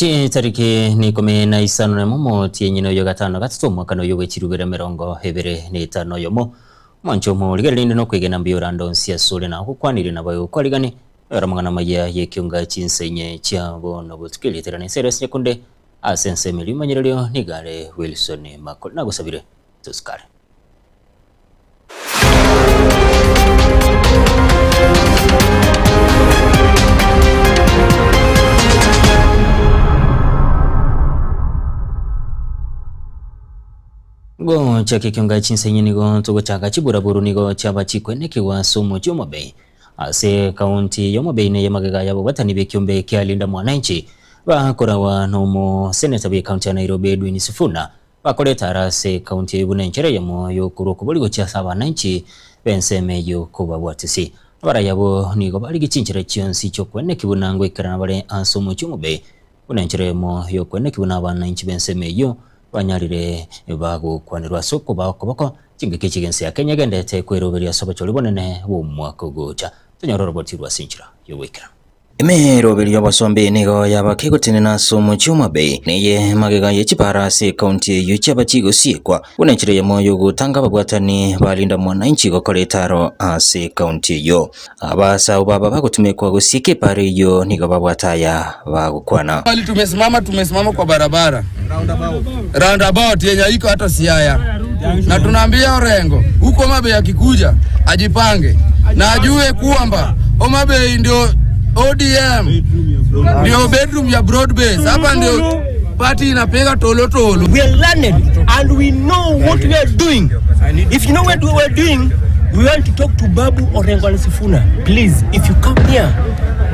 Chitariki n'ikomi na isano nemo omotienyi noyo gatano na gatato omwaka noyo bwe chirubere emerongo ebere na etano oyomo. Omwancho omo rigereria rinde nokwegena mbuya orande onsi asore na ogokwanirie nabo egokwarigani oyore amang'ana amaya y'ekionga chinsa inye chia bono botuko erieta riane Cyrus Nyakunde ase ensemo eria omonyererio nigo are Wilson Makori nagosabire tosikare. Gochaka ekionga chinsenyi nigo togochaka chiburaburu nigo chiaba chikwenekigwa ase omochie omobe ase ekaunti y'Homa-Bay neye magega y'ababwatani b'ekiombe kia Linda Mwananchi bakoragwa n'omoseneta bw'ekaunti ya Nairobi Edwin Sifuna Bakorete ara ase ekaunti eyio buna enchera eyemo y'okorua okobori gochia ase abananchi b'ensemo eyio kobabwatisia. Abarai abwo nigo barigia chinchera chionsi chi'okweneki buna ngoikerana bare ase omochie omobe, buna enchera eyemo y'okweneki buna abananchi b'ensemo eyio banyarire bagokwanerwa ase okobaa okoboko chingaki chi'ense ya Kenya egenderete kweroberia ase obochori bonene bw'omwaka ogocha. Tonyore oroboti rwa ase enchera y'ogoikerana. Emeroberio y'obosombi nigo yaba kegotenena ase omochie o Mabei, neye magega ye chipara ase ekaunti eyio chiaba chigosiekwa, buna enchera eyemo y'ogotanga ababwatani ba Linda Mwananchi gokora etaro ase ekaunti eyio. Abasau baba bagotumekwa gosieka epara eyio nigo babwate aya bagokwana. Pali tumesimama tumesimama kwa barabara roundabout yenye haiko hata Siaya, na tunaambia Orengo huko Homa Bay akikuja ajipange na ajue kwamba Homa Bay ndio ODM ndio bedroom ya broad base. Hapa ndio party inapiga tolo tolo. We are learned and we know what we are doing. If you know what we are doing, we want to talk to Babu Orengo and Sifuna. Please, if you come here,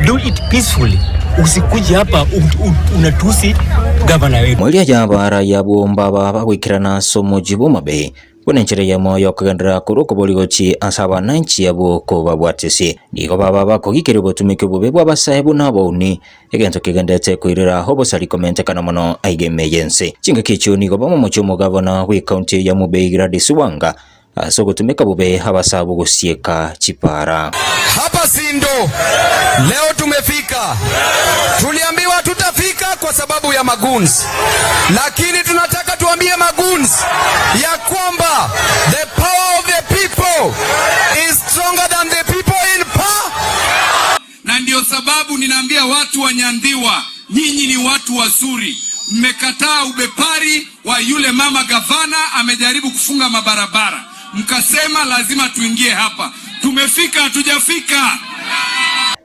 do it peacefully. Usikuje hapa unatusi gavana wetu. Moria y'abarai abwo mbaba bagoikerana ase omochie bw'Homa-Bay, buna enchera eyemo y'okogenderera korwa okobori gochia ase abananchi abwo kobabwatisia. Nigo baba bakogikeria obotumiki obobe bw'abasae buna abauni, egento kegenderete koirera obosari komentekana mono aiga ime y'ense. Chingaki echio nigo bamomochie omogavana bw'ecounty ya Homa-Bay Gladys Wanga Ase ogotumeka bobe abasae b'ogosieka chipaara. Hapa Sindo leo tumefika, tuliambiwa tutafika kwa sababu ya magoons, lakini tunataka tuambie magoons ya kwamba the power of the people is stronger than the people in power. Na ndio sababu ninaambia watu wa Nyandiwa, nyinyi ni watu wazuri, mmekataa ubepari wa yule mama gavana amejaribu kufunga mabarabara, mkasema lazima tuingie hapa. Tumefika, hatujafika?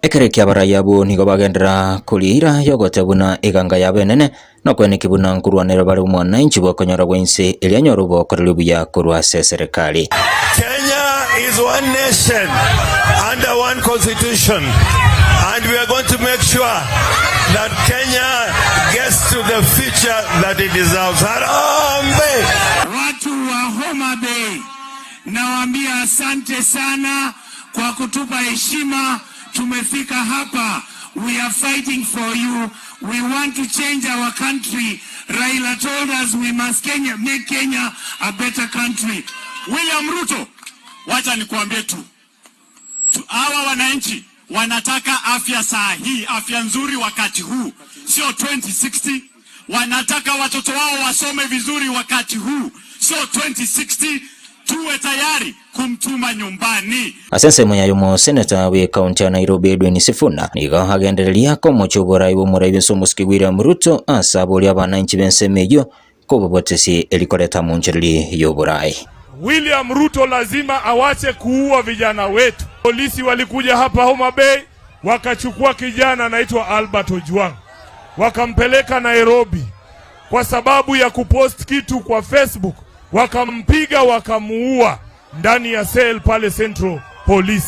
Ekero ekiabarai abwo nigo bagenderera koria eira y'ogoteba buna eganga yabo enene, na okweneki buna nkorwanera bare omwananchi bw'okonyora gwa inse eria anyore obokoreri obuya korwa ase eserekari. Kenya is one nation under one constitution and we are going to make sure that Kenya gets to the future that it deserves. Harambee! Watu wa Homa Bay nawaambia asante sana kwa kutupa heshima. Tumefika hapa, we are fighting for you, we want to change our country. Raila told us we must Kenya, make Kenya a better country. William Ruto, wacha nikuambie tu, hawa wananchi wanataka afya saa hii, afya nzuri wakati huu, sio 2060. Wanataka watoto wao wasome vizuri wakati huu, sio 2060. Tuwe tayari kumtuma nyumbani. Ase ensemo yaye omoseneta bw'ecounty ya Nairobi Edwin Sifuna nigo agendereria komochia oborai bw'omorai bw'ense omosike William Ruto ase aboria abananchi b'ensemo eyio kobabwatisia eri koreta amonchereri y'oborai. William Ruto lazima awache kuua vijana wetu. Polisi walikuja hapa Homa Bay wakachukua kijana anaitwa Albert Ojwang wakampeleka Nairobi kwa sababu ya kupost kitu kwa Facebook, wakampiga wakamuua ndani ya cell pale Central Police.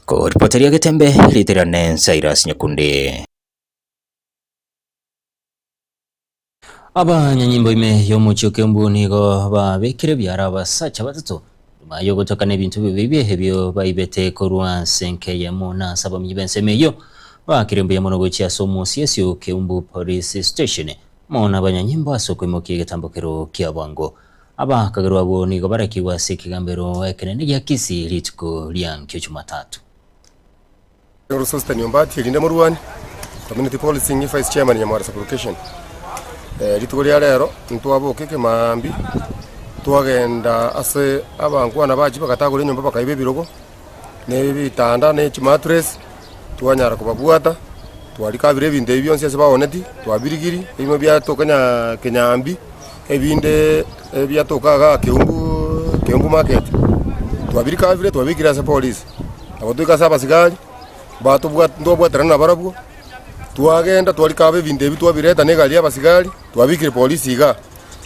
Koripoteria Getembe, rieta riane Cyrus Nyakundi. Abanyanyimbo ime y'omochie o Kiambu nigo babekire ebiara abasacha batato nyuma y'ogotokana ebinto bibe ebio baibete korwa ase enka eyemo na ase abamenyi b'ensemo eyio baakire mbuya mono gochia ase omosiesi o Kiambu Police Station amo nabanyanyimbo ase okoimokia egetambokero kia bwango. Abakagerwa abwo nigo barakigwe ase ekegambero ekenene gia Kisii rituko ria nkio Jumatatu. Oro Sosthene Ombati, erinde morwane. Community Policing Vice Chairman Nyamwara Sub-Location. Rituko ria rero ntwaboka ekemaambia, twagenda ase abankwana bachia bagatagora enyomba bakaiba ebirogo, na ebitanda, na echimatress, twanyara kobabwata, twarikabire ebinto ebi bionsi ase baonetie, twabirigirie, ebimo biatoka nya kenyambi, ebinde biatoka igaa keumbu keumbu market, twabirikabire twabikire ase polisi. Nabo toika ase abasigari, batobwat ntwabwaterana nabarabwo, twagenda twarikaba ebinto ebi twabireta na egari ya abasigari, twabikire polisi igaa.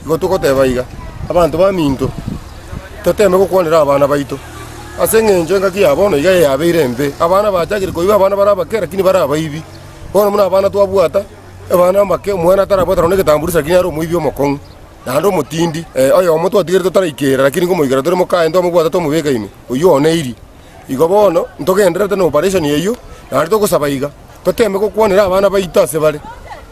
Igo togoteba iga, abanto baminto, toteme gokwanera abana baito, ase eng'encho engaki ya bono iga yabeire embe, abana bachakire koiba abana bare abake lakini bare abaibi. Bono buna abana twabwata, abana abake, omwana atarabwata nonya egetamburisho lakini are omoibi omokong'u, naende omotindi, oyomo twatigerete totaraikera lakini nkomoikera tore mokaye ntwamobwata twamobeka ime, oyio oneirie. Igo bono ntogendererete na operation eyio, naende togosaba iga, toteme gokwanera abana baito ase bare,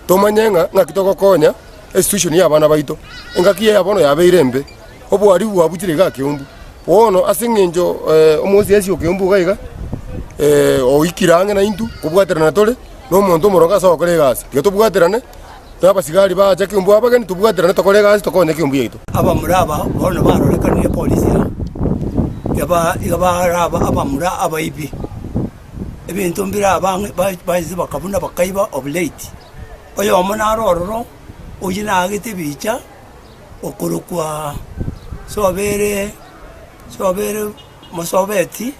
tomanye ng'a ng'aki togokonya esituation ya abana baito. Engaki eye bono yabeire embe, oboharibu bwabuchire iga Keumbu. Bono ase eng'encho omosiasi o Keumbu iga iga, oikire ang'e naintwe, kobwaterana tore, na omonto omoronge ase ogokora egasi. Tiga tobwaterane, na abasigari bacha Keumbu abageni, tobwaterane tokore egasi tokonye Keumbu yaito. Abamura aba bono barorekanire polisi aa, yaba iga baraba abamura abaibi, ebinto mbire abang'e ba baise bakabuna bakaiba of late. Oyomo naro ororo, oyio naagete ebicha okorokwa sobere sobere mosobeti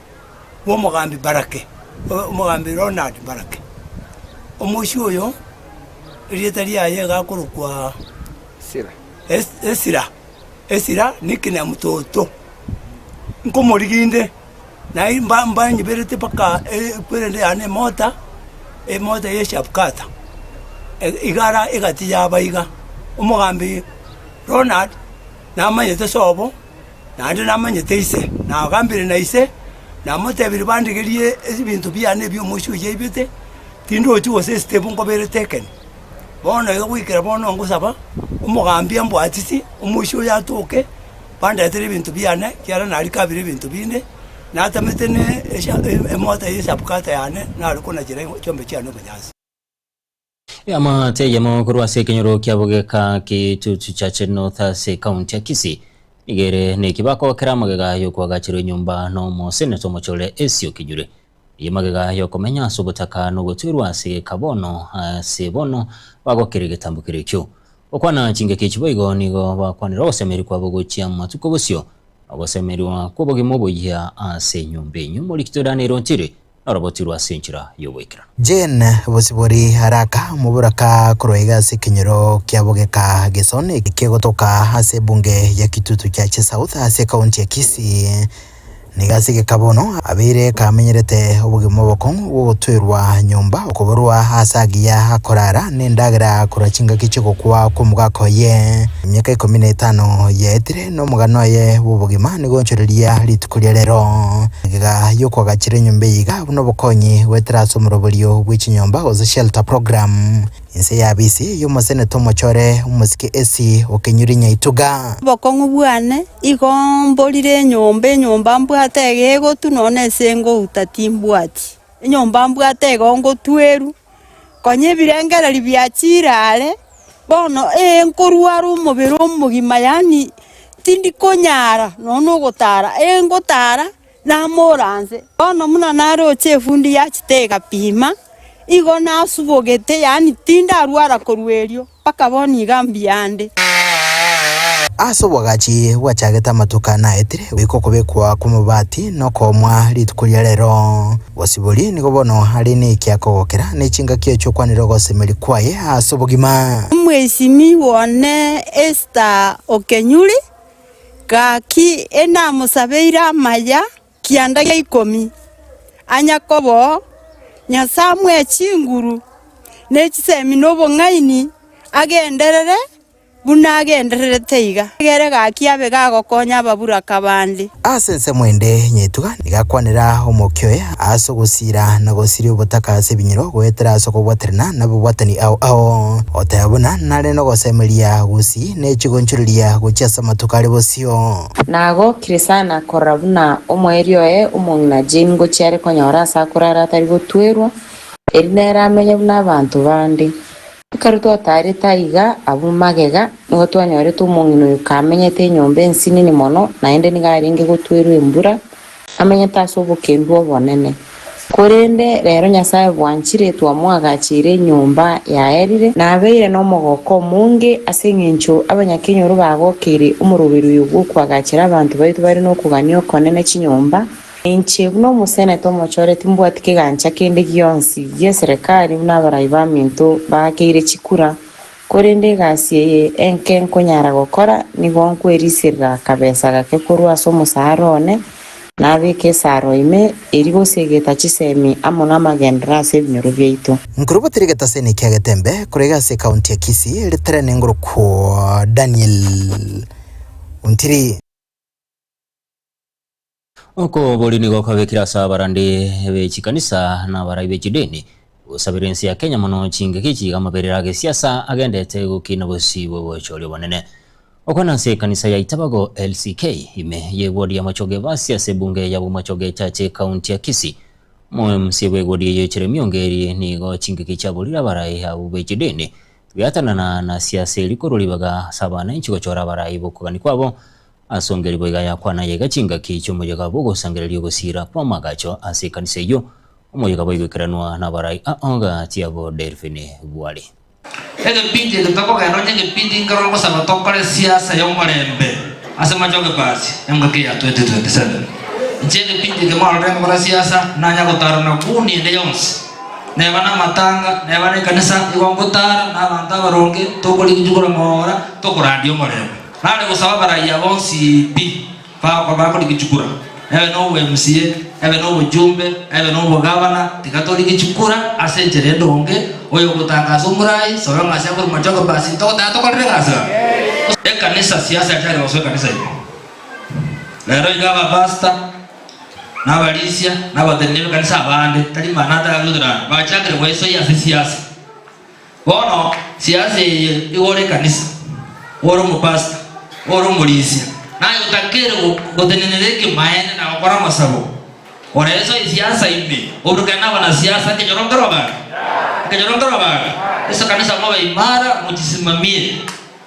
bw'omogambi Barake, omogambi Ronald Barake. Omoisia oyo, erieta riaye iga akorokwa Esira, Esira nickname Toto. Nkomorigia inde, naye mba mbanyiberete mpaka ekwerende yane emota, emota ya eshapukata, iga ara egati yaba iga. Omogambi Ronald namanyete sobo. Naende namanyete ise, nagambire na ise, namotebirie bandigerie ebinto biane ebi'omoisia oyio aibete, tindochi gose esitebu nkobere taken. Bono iga goikera bono ngosaba, omogambi ambwatisi, omoisia oyo atoke, bandetere ebinto biane, ekiagera narikabire ebinto binde, natamete ne esha emota ya esabukata yane, nare konachera chiombe chiane obonyansi. Eamate eyemo korwa ase ekenyoro kia Bogeka Kitutu Chache North ase ekaunti ya Kisii nigo ere neki bakogokera amagega y'okoagacherwa enyomba na omoseneta omochore Esio Kinyure. Eye magega y'okomenya ase obotaka na ogotwerwa ase egeka bono ase bono bagokera egetambo keria ekio. Gokwana chingaki echi boigo nigo bakwanire ogosemeria kwabo gochia mumatuko bosio na ogosemerwa kw'obogima oboyia ase enyomba enyio. Omorikito Daniel Ontiri Norobotirwe ase enchera y'oboikeranu. Jane Bosibori Haraka, omoboraka korwa iga ase ekenyoro kia Bogeka Gesoni ekegotoka ase ebunge ya Kitutu Chache South ase ekaunti ya Kisii, nigo ase egeka bono abeire kamenyerete obogima obokong'u bw'ogotwerwa nyomba, okoborwa ase agiya akorara na endagera korwa chingaki chi'ogokwa kw'omogaka oye. Emiaka ikomi na etano yaetire, na omogano oye bw'obogima nigo onchoreria rituko ria rero. Magega y'okoagachera enyomba eye iga buna obokonyi goetera ase omoroberio bwe chinyomba gose shelter program, inse ya abisi y'omoseneta omochore omosike Essie Okenyuri Nyaituga. Obokong'u bwane igo mborire enyomba, enyomba mbwate iga egotwa nonya ase ngouta timbwati. Enyomba mbwate igo ngotwerwa, konya ebirengererio biachire are, bono ee nkorwara omobere omogima yaani tindi konyara nonya na ogotara, ee ngotara namora nse. Bono buna naroche efundi yachete egapima, igo nasubogete yaani tindarwara korwa erio. Mpaka bono iga mbuya ande. Ase obwagachi bwachagete amatuko ane aetire, goika okobekwa kw'amabati na okoomwa rituko ria rero. Bosibori nigo bono are nekia kogokera, ne chingaki echio okwanire ogosemeria kwaye ase obogima. Omwesimigwa one Esther Okenyuri, gaki enamosabeire amaya kianda gia ikomi, anya koba oo, Nyasae amoe chinguru, ne chisemi na obong'aini, agenderere buna agendererete iga. Egere gaki abe gagokonya ababuraka bande. Ase ensemo ende nyetuga nigo akwanera omokia oye ase ogosiira na gosiria obotaka ase ebinyoro goetera ase okobwaterana nabobwatani ao ao, goteba buna nare nogosemeria gusii ne chigonchoreria gochia ase amatuko are bosio. Nagokire sana korora buna omoerio oye omong'ina Jane ngochia are konyora ase akorara atari gotwerwa. Eri nere amenye buna abanto bande. Ekero twataarete aiga abwo magega, nigo twanyorete omong'ina oyo kamenyete enyomba ensinini mono, naende nigo arenge gotwerwa embura, amenyete ase obokendu obonene. Korende rero Nyasae bwanchire twamoagacheire enyomba yaerire, nabeire nomogoko omonge ase engencho abanyakenyoro bagokeire omoroberio oyo bw'okoagachera abanto baito bare nokogania okonene chinyomba. Inche buna omoseneta omochore timbwati kegancha kende gionsi gi'eserekari buna abarai baminto baakeire chikura, korende egasi eye enke nkonyara gokora nigo nkweriserera akabesa gake korwa ase omosaara one, nabeke esaro ime, erio gosegeta chisemi amo namagenderero ase ebinyoro biaito. Nkorobotire egetaseni kia Getembe korwa iga ase ekaunti ya Kisii ritere nengorokwo Daniel Ontiri. Okobori nigo kwabekire ase abarandi be chikanisa na abarai be chidini gosabera ense ya Kenya mono chingaki echi iga amaberero a gesiasa agendete gokina bosio bw'obochori obonene. Okwana ase ekanisa ya Itabago LCK ime ye ward ya Machoge Basi ase ebunge ya Bomachoge Chache ekaunti ya Kisii, Omo-MC bw'eward eyio Jeremia Ongeri nigo chingaki chiaborire abarai abwo be chidini giatanana na siasa eria korwa ribaga ase abananchi gochora abarai b'okogania kwabo Ase ongeri boigo ayakwana ayaiga chingaki chi'omoyega bw'ogosangereria ogosiira kw'amagacho ase ekanisa eyio, omoyega boigoikeranwa nabarai ao gati yabo Delphine Bwari. Egepindi eke tokogenda onye egepindi nkero ogosaba tokore siasa y'omorembe ase machoge basi engaki ya 2027. Inche egepindi eke mwarorire ngokora siasa nanya gotara na guni ende yonsi neba na amatanga neba na ekanisa igo ngotara na abanto abaronge tokorigia chikura tokorandia omorembe. Nare gosaba abaraiya bonsi pi bakorigia chikura, ebe nobo-MCA, ebe nobojumbe, ebe nobogavana, tiga torigie chikura ase enchera endonge, oyogotangasa omorai, sobe ng'a ase akorwa machoge basi ntogoteba tokorere egasi gaki. Ekanisa siasa yachakire gosoa ekanisa ime. Rero iga abapastor, na abarisia, na abateneneri b'ekanisa abande, tari mang'ana atararuterana, bachakire goesoyia ase siasa. Bono siasa eye igo ore ekanisa, ore omopastor, ore omorisia, naye otakeire gotenenera ekemaene na gokora amasabo. Oresoe siasa ime, oburukane nabanasiasa ekenyoro nkero gaki, ekenyoro nkero gaki. Ase ekanisa mobe imara mochisimamie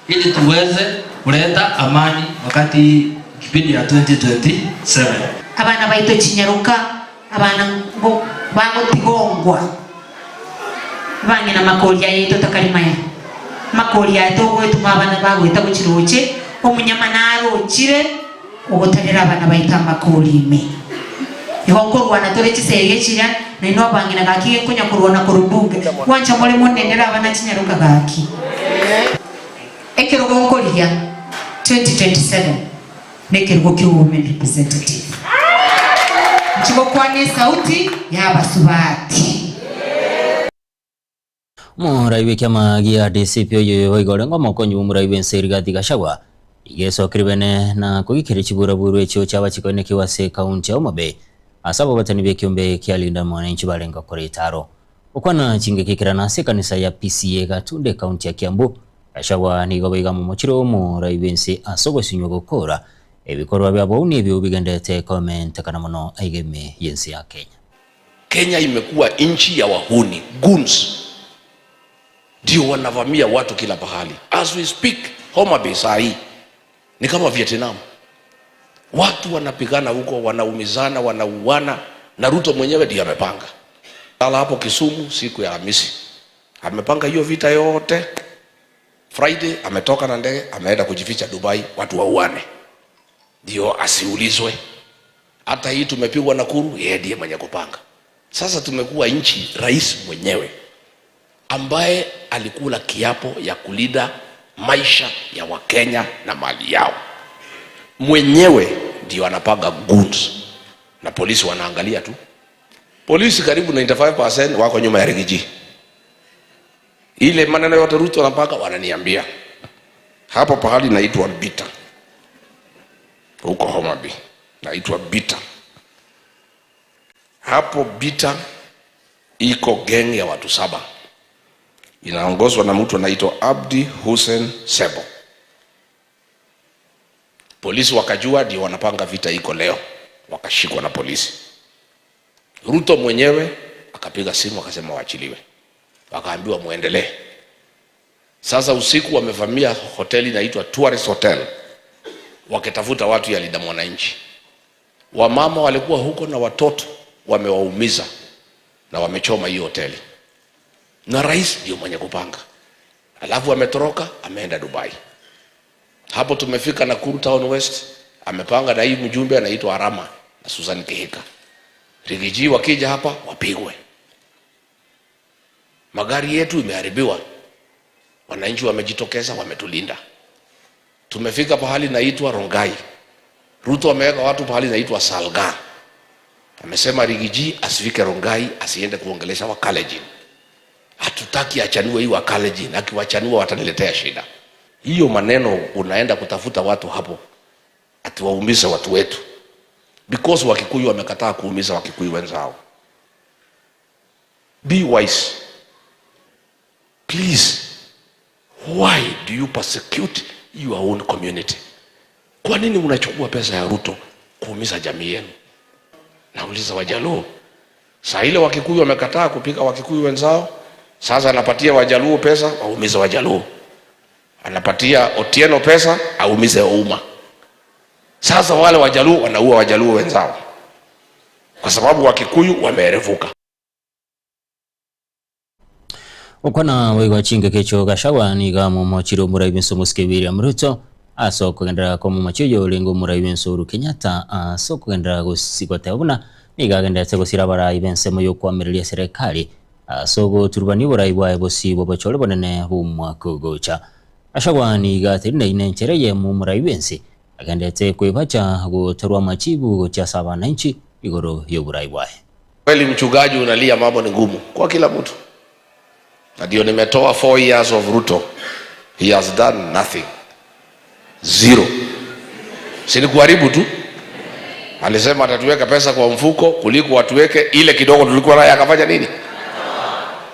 ili tuweze kuleta amani wakati kipindi ya 2027. Abana baito chinyaroka, abana bagotigongwa. Abang'ina makori ayaito takari maya, amakori aya togoetuma abana bagoeta gochia roche, omunyama narochire ogotarera abana baito amakori ime. Igo nkorwana tore chisegi chiria, nainwe abang'ina gaki genkonya korwana korwa bunge, gwancha more monenere abana chinyaroka gaki. Ekerogo nkorigia 2027 nekerogo kia women representative. Inche gokwana esauti y'abasubati. Omorai bw'ekiama gia DCP oyo boigo orenge omokonyi bw'omorai bw'ense Rigathi Gachagua iga esokire bene na kogikeria chiburaburu echio chiabachikoinekigwa ase ekaunti ya Homa Bay ase ababatani b'ekiombe kia Linda Mwananchi barenge gokora etaro. Gokwana chingaki ekerana ase ekanisa ya PCEA Gatunda ekaunti ya Kiambu, Gachagua nigo boigo amomochire omorai bw'ense ase ogosinywa gokora ebikorwa bia bouni ebio bigenderete komentekana mono aiga ime y'ense ya Kenya. Kenya imekuwa nchi ya wahuni, goons ndio wanavamia watu kila pahali. As we speak, Homa Bay saa hii ni kama Vietnam. Watu wanapigana huko, wanaumizana, wanauana na Ruto mwenyewe ndiye amepanga. Lala hapo Kisumu siku ya Alhamisi. Amepanga hiyo vita yote. Friday ametoka na ndege ameenda kujificha Dubai, watu wauane ndio asiulizwe. Hata hii tumepigwa Nakuru, yeye ndiye mwenye kupanga. Sasa tumekuwa nchi, rais mwenyewe ambaye alikula kiapo ya kulinda maisha ya Wakenya na mali yao mwenyewe ndio anapanga goons na polisi wanaangalia tu. Polisi karibu 95% wako nyuma ya Riggy G. Ile maneno yote Ruto anapanga wananiambia. Hapo pahali naitwa Bita. Huko Homa Bay. Naitwa Bita. Hapo Bita iko gang ya watu saba. Inaongozwa na mtu anaitwa Abdi Hussein Sebo. Polisi wakajua ndio wanapanga vita iko leo, wakashikwa na polisi. Ruto mwenyewe akapiga simu akasema waachiliwe, wakaambiwa muendelee. Sasa usiku wamevamia hoteli inaitwa Tourist Hotel wakitafuta watu ya Linda Mwananchi. Wamama walikuwa huko na watoto wamewaumiza na wamechoma hiyo hoteli, na rais ndio mwenye kupanga. Alafu ametoroka ameenda Dubai. Hapo tumefika Nakuru Town West, amepanga na hii mjumbe anaitwa Arama na Susan Kihika. Rigiji wakija hapa wapigwe. Magari yetu imeharibiwa, wananchi wamejitokeza, wametulinda. Tumefika pahali naitwa Rongai. Ruto ameweka watu pahali naitwa Salga. Amesema Rigiji asifike Rongai, asiende kuongelesha Wakalenjin. Hatutaki achanue hii Wakalenjin, akiwachanua wataniletea shida. Hiyo maneno unaenda kutafuta watu hapo atiwaumize watu wetu, because Wakikuyu wamekataa kuumiza Wakikuyu wenzao. Be wise please. Why do you persecute your own community? Kwa nini unachukua pesa ya Ruto kuumiza jamii yenu? Nauliza Wajaluo, saa ile Wakikuyu wamekataa kupika Wakikuyu wenzao, sasa anapatia Wajaluo pesa waumize Wajaluo, anapatia Otieno pesa aumize Ouma. Sasa wale Wajaluo wanaua Wajaluo wenzao kwa sababu Wakikuyu wameerevuka. Gokwana boigo chingaki echio Gachagua nigo amomochire omorai bw'ense omosike William Ruto ase okogenderera kw'omomochi oyo orenge omorai bw'ense Uhuru Kenyatta ase okogenderera gosi goteba buna nigo agendererete gosira abarai b'ensemo y'okoamereria eserekari ase ogoturubania oborai bwaye bosio bw'obochore bonene bw'omwaka ogocha. Gachagua nigo ateneine enchera eyemo omorai bw'ense agendererete kwebacha gotorwa amachibu gochia ase abananchi igoro y'oborai bwaye. Kweli mchungaji unalia, mambo ni ngumu kwa kila mtu, na ndio nimetoa 4 years of Ruto, he has done nothing, zero. Si ni kuharibu tu. Alisema atatuweka pesa kwa mfuko kuliko watuweke ile kidogo tulikuwa naye, akafanya nini?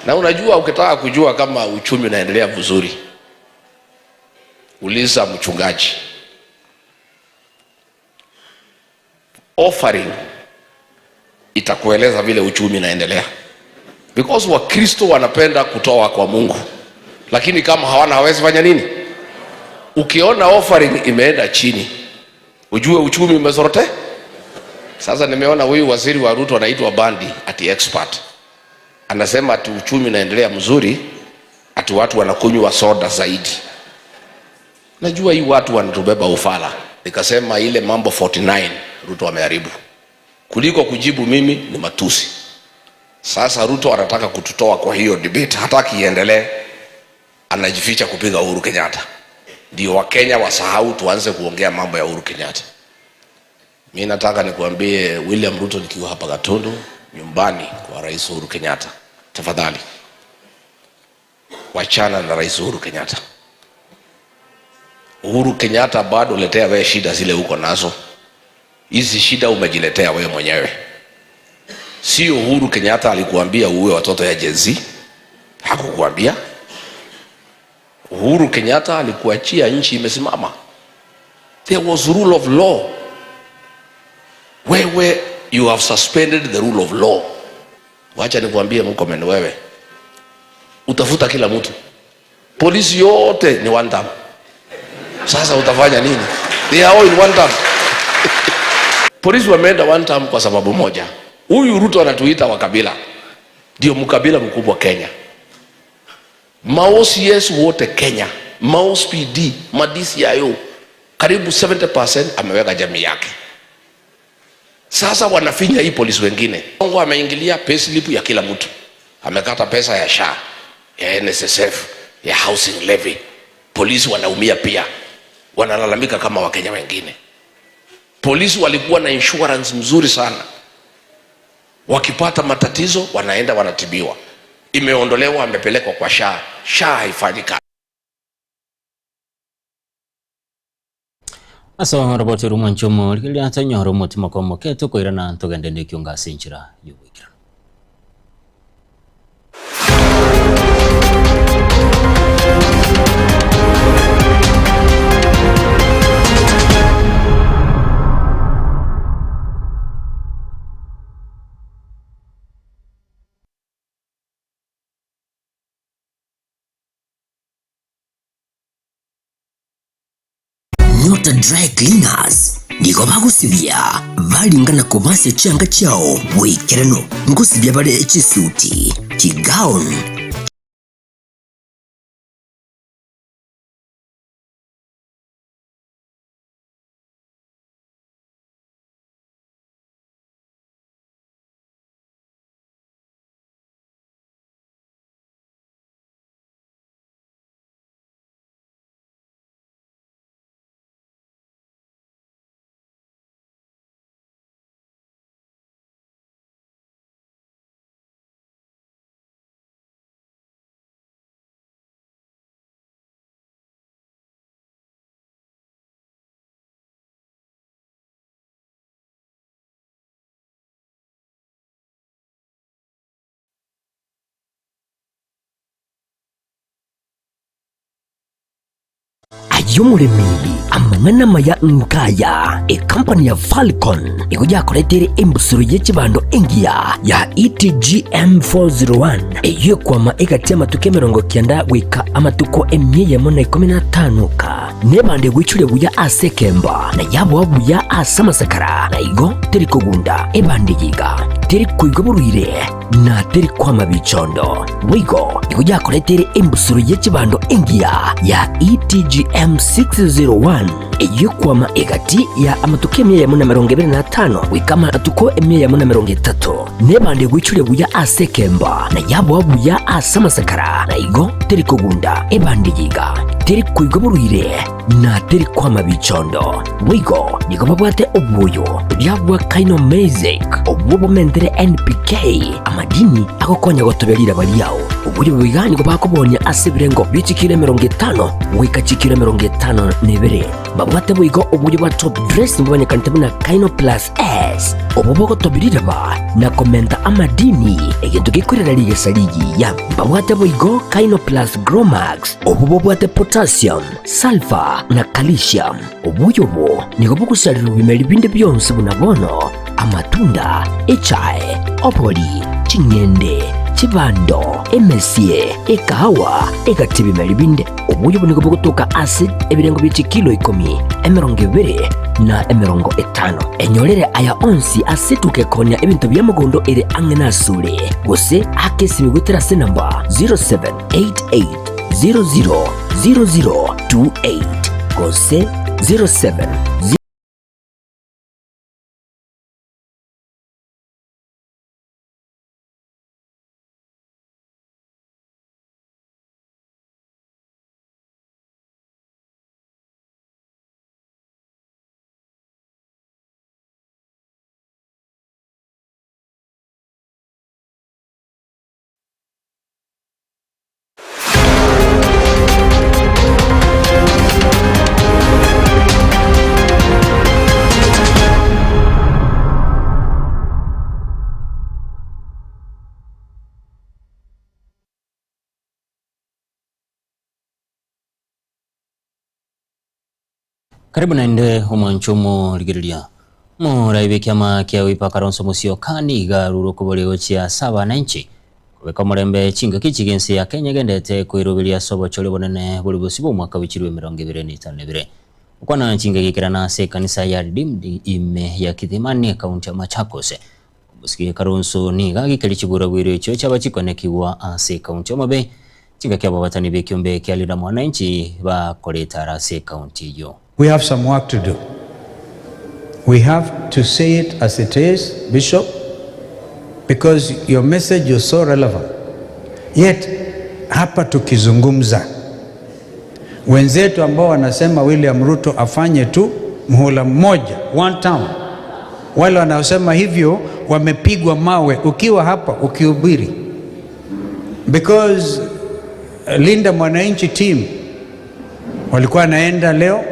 Na unajua, ukitaka kujua kama uchumi unaendelea vizuri, uliza mchungaji. Offering itakueleza vile uchumi unaendelea, because Wakristo wanapenda kutoa kwa Mungu, lakini kama hawana hawezi fanya nini? Ukiona offering imeenda chini, ujue uchumi umezorote. Sasa nimeona huyu waziri wa Ruto anaitwa Bandi ati expert, anasema ati uchumi unaendelea mzuri, ati watu wanakunywa soda zaidi. Najua hii watu wanatubeba ufala. Nikasema ile mambo 49 Ruto ameharibu, kuliko kujibu mimi ni matusi. Sasa Ruto anataka kututoa kwa hiyo debate, hataki iendelee, anajificha kupiga Uhuru Kenyatta, ndio Wakenya wasahau, tuanze kuongea mambo ya Uhuru Kenyatta. Mi nataka nikuambie William Ruto, nikiwa hapa Gatundu nyumbani kwa Rais Uhuru Kenyatta, tafadhali wachana na Rais Uhuru Kenyatta. Uhuru Kenyatta bado letea wewe shida zile uko nazo, hizi shida umejiletea wewe mwenyewe. Sio Uhuru Kenyatta alikuambia uue watoto ya Gen Z, hakukuambia. Uhuru Kenyatta alikuachia nchi imesimama. There was rule of law. Wewe you have suspended the rule of law. Wacha nikuambie Murkomen, wewe utafuta kila mtu, polisi yote ni one term. Sasa utafanya nini? They are all in one term. Polisi wameenda one term kwa sababu moja, huyu Ruto anatuita wa kabila, ndio mkabila mkubwa Kenya. Ma OCS wote Kenya, ma OCPD, ma DCIO, karibu 70% ameweka jamii yake. Sasa wanafinya hii polisi wengine. Kongo ameingilia payslip ya kila mtu, amekata pesa ya SHA, ya NSSF, ya housing levy. Polisi wanaumia pia, wanalalamika kama Wakenya wengine. Polisi walikuwa na insurance mzuri sana, wakipata matatizo wanaenda wanatibiwa. Imeondolewa, amepelekwa kwa SHA. SHA haifanyi kazi. Ase oroboti orwo mwanche omorigereria tonyore omotima kw'omoke tokoirana ntogende nekiongo ase enchera y'oboikeranu. Nyota Dry Cleaners nigo bagosibia baringa na kobasia chianga chiao boikeranu. Ngosibia bare chisuti, chigown, Aye omoremi, amang'ana amaya nkaya, Ekampani ya Falcon nigo yakoreteire embusuro ye chibando engiya ya ETGM 401 eyio ekwama egati y'amatuko 90 goika amatuko 115 ka. Nebande egoichoria buya ase ekemba, na yaboa buya ase amasakara, na igo teri kogunda. Ebande eye iga teri koigwa borwaire, na teri kwama bichondo. Boigo nigo yakoreteire embusuro ye chibando engiya ya ETGM 601, eyio ekwama egati ya amatuko 125 goika amatuko 130. Nebande egoichoria buya ase ekemba, na yaboa buya ase amasakara, na igo teri kogunda. Ebande eye iga teri koigwa borwaire, na teri kwama bichondo. Boigo nigo babwate obwoyo buria bwa Kaino-Mezek, obwo bomentere NPK, amadini agokonya gotobia riraba riao. Oboyio boiga nigo bakobonia ase ebirengo bie chikiro 50 goika chikiro 52. Babwate boigo oboyio bwa top dressing bomanyekanete buna Kaino Plus S, obwo bogotobia riraba na komenta amadini, egento gekorera rigesa rigiya. Babwate boigo Kaino Plus Gromax, obwo bobwate potassium, Sulfur na calcium. Obuya obo nigo bogosarerwa bimeri binde bionsi buna bono, amatunda, echae, obori, ching'ende, chibando, emesie, ekahawa, egati ebimeri binde. Obuya obo nigo bogotoka ase ebirengo bie chikilo ikomi, 20 na 50. Enyorere aya onsi ase etuka ekonia ebinto bia mogondo ere ang'e nasore, gose ake esimi goetera ase enamba 0788 000028 gose 07. Karibu naende omwancho omorigereria. Morai b'ekiama kia Wiper Kalonzo Musyoka nigo arure okoboria gochia ase abananchi kobeka omorembe chingaki chiga ense ya Kenya egenderete koiroberia ase obochori obonene bore bosio bw'omwaka bwe chilifu 2052. Gokwana chingaki ekerana ase ekanisa ya Redeemed ime ya Kithimani ekaunti ya Machakos. Omosike Kalonzo nigo agikeria chiburabwiro echio chiaba chikonekigwa ase ekaunti ya Homa Bay Chingaki ababatani b'ekiombe kia Linda Mwananchi bakorete are ase ekaunti eyio. We have some work to do. We have to say it as it is, Bishop, because your message is so relevant. Yet hapa tukizungumza, wenzetu ambao wanasema William Ruto afanye tu mhula mmoja, one term, wale wanaosema hivyo wamepigwa mawe ukiwa hapa ukihubiri because Linda Mwananchi team walikuwa naenda leo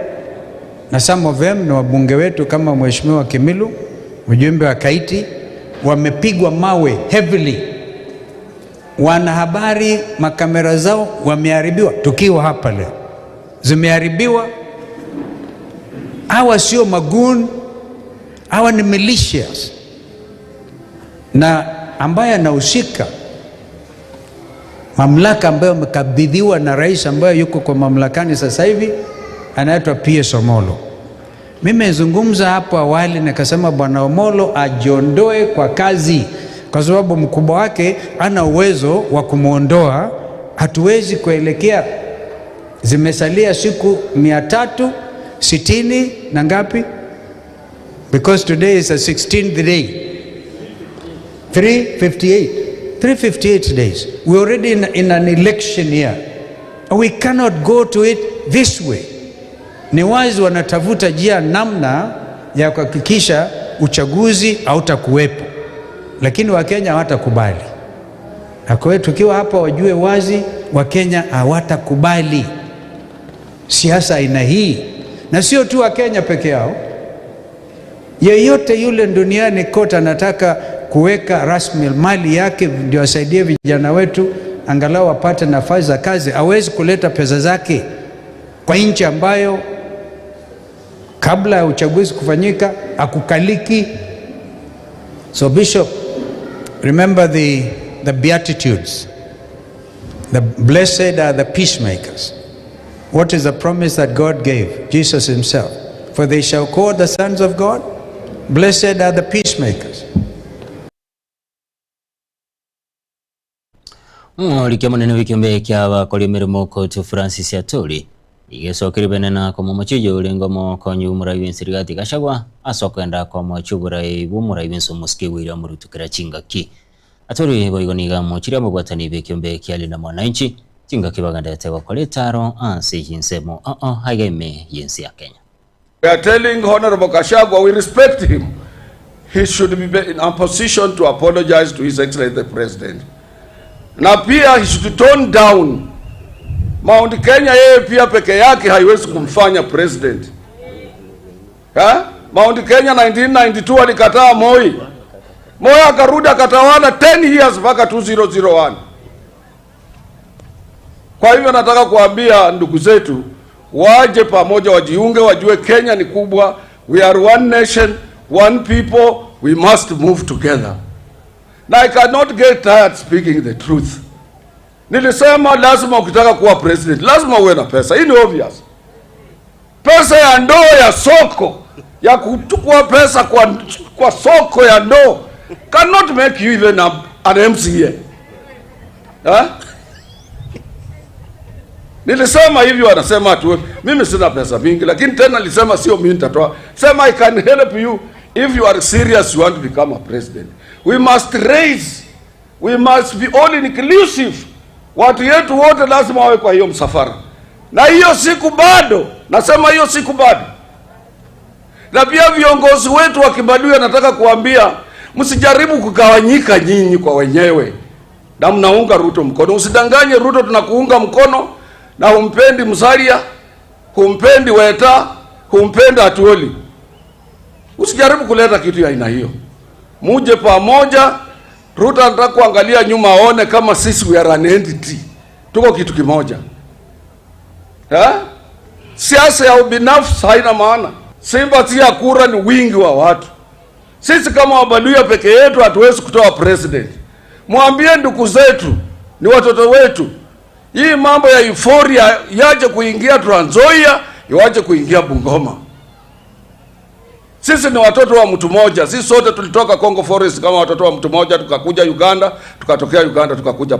na some of them ni wabunge wetu kama Mheshimiwa Kimilu, mjumbe wa Kaiti, wamepigwa mawe heavily. Wanahabari makamera zao wameharibiwa, tukiwa hapa leo zimeharibiwa. Hawa sio magoon, hawa ni militias, na ambaye anahusika mamlaka ambayo amekabidhiwa na rais ambaye yuko kwa mamlakani sasa hivi anaitwa PS Omolo. Mimi nimezungumza hapo awali nikasema Bwana Omolo ajiondoe kwa kazi, kwa sababu mkubwa wake ana uwezo wa kumwondoa. Hatuwezi kuelekea, zimesalia siku 360 na ngapi? Because today is the 16th day. 358. 358 days. We're already in an election year. We cannot go to it this way. Ni wazi wanatafuta njia namna ya kuhakikisha uchaguzi hautakuwepo, lakini Wakenya hawatakubali. Na kwa hiyo tukiwa hapa wajue wazi, Wakenya hawatakubali siasa aina hii, na sio tu Wakenya peke yao, yeyote yule duniani kote anataka kuweka rasilimali yake ndio asaidie vijana wetu angalau wapate nafasi za kazi. Hawezi kuleta pesa zake kwa nchi ambayo kabla ya uchaguzi kufanyika akukaliki. So Bishop, remember the Beatitudes. The blessed are the peacemakers. What is the promise that God gave? Jesus himself. For they shall call the sons of God. Blessed are the peacemakers. Omoriki omonene bw'ekiombe ki'abakori emeremo Coach Francis Atwoli nigo esokire benena komomochia oyio orenge omokonyi bw'omorai bw'ense Rigathi Gachagua ase okogenda komochia oborai bw'omorai bw'ense omosike William Ruto kera chingaki. Atwoli boigo nigo amochirie amabwatani b'ekiombe kia Linda Mwananchi chingaki bagenderete gokora etaro ase chinsemo oo aiga ime y'ense ya Kenya. We are telling Honorable Gachagua we respect him. He should be in a position to apologize to His Excellency the President. Na pia he should tone down. Mount Kenya yeye pia peke yake haiwezi kumfanya president. Ha? Mount Kenya 1992 alikataa Moi. Moi akarudi akatawala 10 years mpaka 2001. Kwa hivyo nataka kuambia ndugu zetu waje pamoja, wajiunge, wajue Kenya ni kubwa. We are one nation, one people, we must move together. Na I cannot get tired speaking the truth. Nilisema lazima ukitaka kuwa president lazima uwe na pesa. Hii ni obvious. Pesa ya ndoo ya soko ya kuchukua pesa kwa soko ya ndoo cannot make you even an MCA. Ha? Nilisema hivyo, wanasema atu mimi sina pesa mingi, lakini tena nilisema sio mimi nitatoa. Sema I can help you if you are serious you want to become a president. We must raise, we must be all inclusive. Watu yetu wote lazima wawe kwa hiyo msafara. Na hiyo siku bado, nasema hiyo siku bado. Na pia viongozi wetu wa Kibaluya nataka kuambia msijaribu kugawanyika nyinyi kwa wenyewe. Na mnaunga Ruto mkono. Usidanganye Ruto tunakuunga mkono na humpendi Musalia, humpendi Weta, humpendi Atwoli. Usijaribu kuleta kitu ya aina hiyo. Muje pamoja. Ruto anataka kuangalia nyuma aone kama sisi we are an entity. Tuko kitu kimoja. Ha? Siasa ya ubinafsi haina maana. Simba si ya kura, ni wingi wa watu. Sisi kama Wabaluya peke yetu hatuwezi kutoa president. Mwambie ndugu zetu, ni watoto wetu. Hii mambo ya euphoria yaje kuingia Trans Nzoia, yaje kuingia Bungoma. Sisi ni watoto wa mtu mmoja. Sisi sote tulitoka Congo Forest kama watoto wa mtu mmoja, tukakuja Uganda, tukatokea Uganda tukakuja.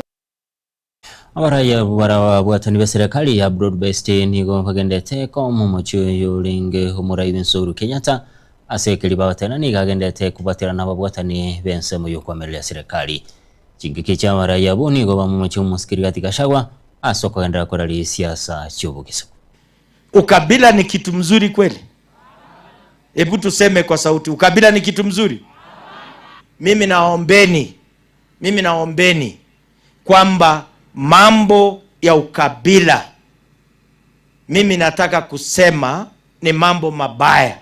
Abaraiya barabwatani be serikali ya broad based nigo bagendete komomochie oyo orenge omorai bw'ense Uhuru Kenyatta ase ekeri bagotenena nigo agendete kobaterana ababwatani b'ensemo y'okwamerera serikali. Chingaki chia abaraiya abwo nigo bamomochie omosikeri gati Gachagua ase okogenderera koraria esiasa chi'obogesu. Ukabila ni kitu mzuri kweli? Hebu tuseme kwa sauti, ukabila ni kitu mzuri? Mimi naombeni kwamba mambo ya ukabila, mimi nataka kusema ni mambo mabaya,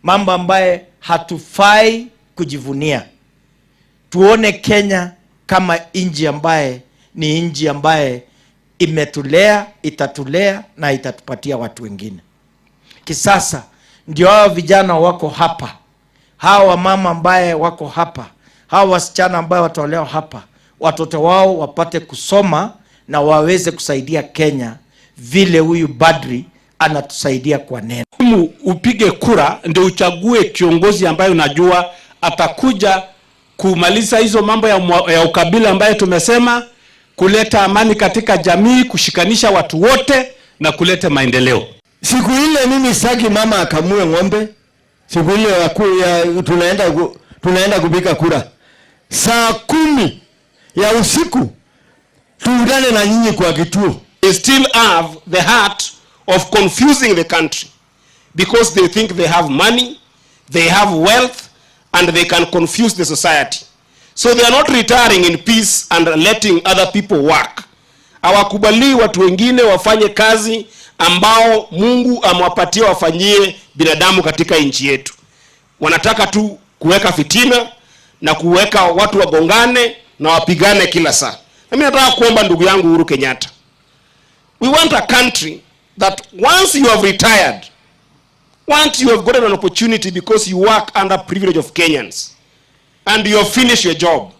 mambo ambaye hatufai kujivunia. Tuone Kenya kama nchi ambaye ni nchi ambaye imetulea, itatulea na itatupatia watu wengine. Kisasa ndio hao vijana wako hapa, hawa wamama ambaye wako hapa, hawa wasichana ambaye wataolewa hapa, watoto wao wapate kusoma na waweze kusaidia Kenya vile huyu Badri anatusaidia kwa neno. Upige kura ndio uchague kiongozi ambaye unajua atakuja kumaliza hizo mambo ya, ya ukabila ambayo tumesema, kuleta amani katika jamii, kushikanisha watu wote na kuleta maendeleo. Siku ile mimi sitaki mama akamue ng'ombe. Siku ile ya ya, tunaenda tunaenda kupiga kura saa kumi ya usiku tuungane na nyinyi kwa kituo. They still have the heart of confusing the country because they think they have money, they have wealth, and they can confuse the society. So they are not retiring in peace and letting other people work. Hawakubali watu wengine wafanye kazi ambao Mungu amewapatia wafanyie binadamu katika nchi yetu. Wanataka tu kuweka fitina na kuweka watu wagongane na wapigane kila saa. Na mimi nataka kuomba ndugu yangu Uhuru Kenyatta. We want a country that once you have retired, once you have gotten an opportunity because you work under privilege of Kenyans and you have finished your job,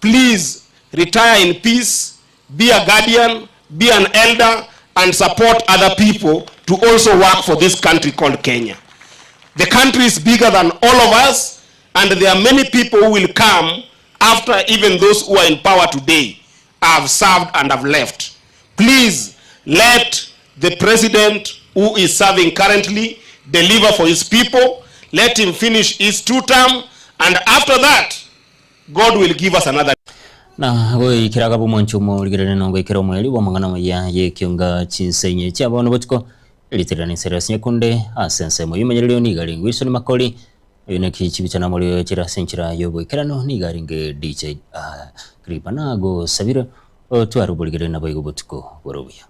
please retire in peace, be a guardian, be an elder, and support other people to also work for this country called Kenya. The country is bigger than all of us, and there are many people who will come after even those who are in power today have served and have left. Please let the president who is serving currently deliver for his people. Let him finish his two term, and after that, God will give us another. Na goikera akabe omwancho omorigereri na goikera omoerio bw'amang'ana amaya y'ekionga chinsenyi chia bono botuko, erieta riane Cyrus Nyakunde ase ensemo y'omonyererio nigo arenge Wilson Makori, oyo naki chibicha namorio chire ase enchera y'oboikeranu nigo arenge DJ Agrippa nagosabire otware oborigereri naboigo obotuko bore obuya.